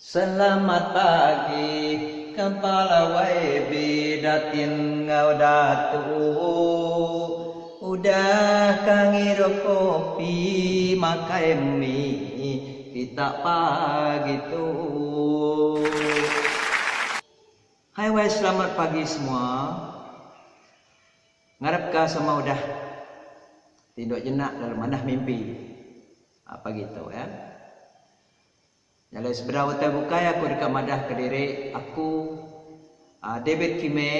Selamat pagi kepala YB Datin enggau Datu. Udah ka ngirup kopi makai mi kita pagi tu. Hai wai selamat pagi semua. Ngarap ka sama udah tinduk jenak lalu manah mimpi pagi tu ya. Nya alai sebedau utai bukai aku deka madah kediri aku David Kime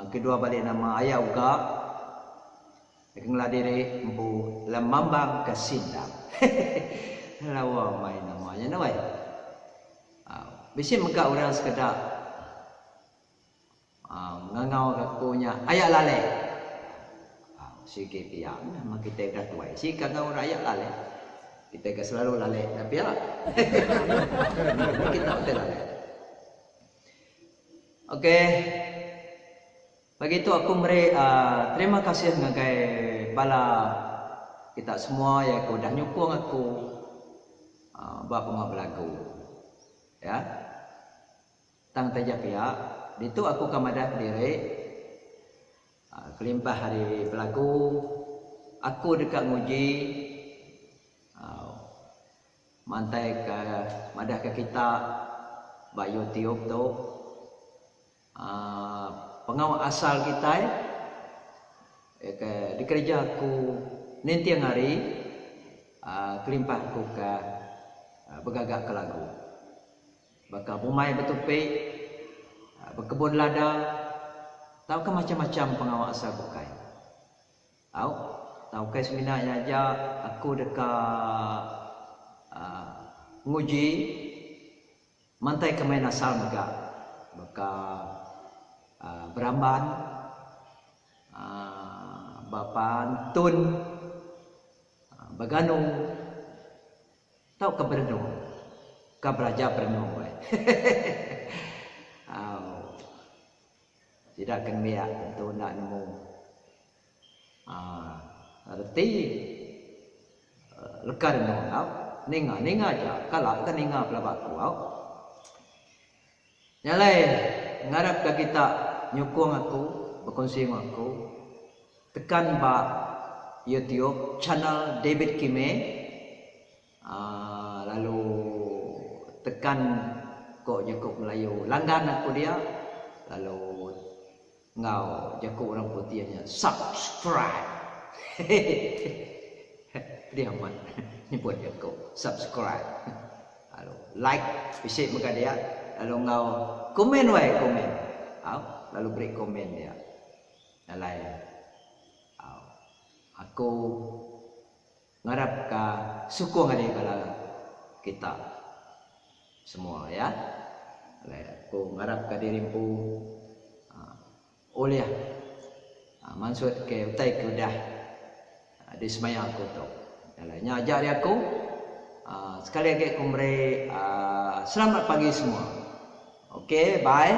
kedua bali nama Aya Uga deka ngela diri empu Lemambang Kesindap. Lawa mai nama nya neh weh. Bisi mega orang sekeda Ngangau ka aku nya aya lalek. Sigi pia meh kitai udah tuai sigi ka enggau orang aya lalek. Kitai ka selalu lalek enda pia. Meh kita utai lalek. Okey pagi tu aku meri uhh terima kasih ngagai bala kita semua iya ke udah nyukung aku uhh ba pengawa belagu ya. Tang taja pia, ditu aku ka madah kediri, kelimpah ari belagu, aku deka nguji mantaika madahka kita ba YouTube tu pengawa asal kitai ke dikereja aku ninting hari kelimpah aku ke begagaka lagu. Baka bumai betupi, bekebun lada tauka macham-macham pengawa asal bukai. Au, tang ukai semina nya aja aku deka uhh nguji mantaika main asal mega baka uhh beramban uhh bepantun, beganu. Tauka berenung. Ka belajar berenung weh. Au. Sida ke nembiak tentu enda nemu aaa reti leka renung au. Ninga ninga aja kala ka ninga pelaba aku au. Nya alai ngarap ka kita nyukung aku bekunsi enggau aku. Tekan ba YouTube channel David Kime aaa lalu tekan ko jaku Melayu langgan aku dia lalu enggau jaku orang putih nya subscribe hehehe pedih amat nyebut jaku subscribe lalu like bisi mega dia lalu enggau komen wai komen au lalu beri komen dia. Alai aku ngarap ka sukung ari bala kita semua ya. Alai aku ngarap ka diri empu ulih mansut ke utai ke udah disemaya aku tu. Alai nya aja ari aku sekali agi aku meri selamat pagi semua. Okay bye.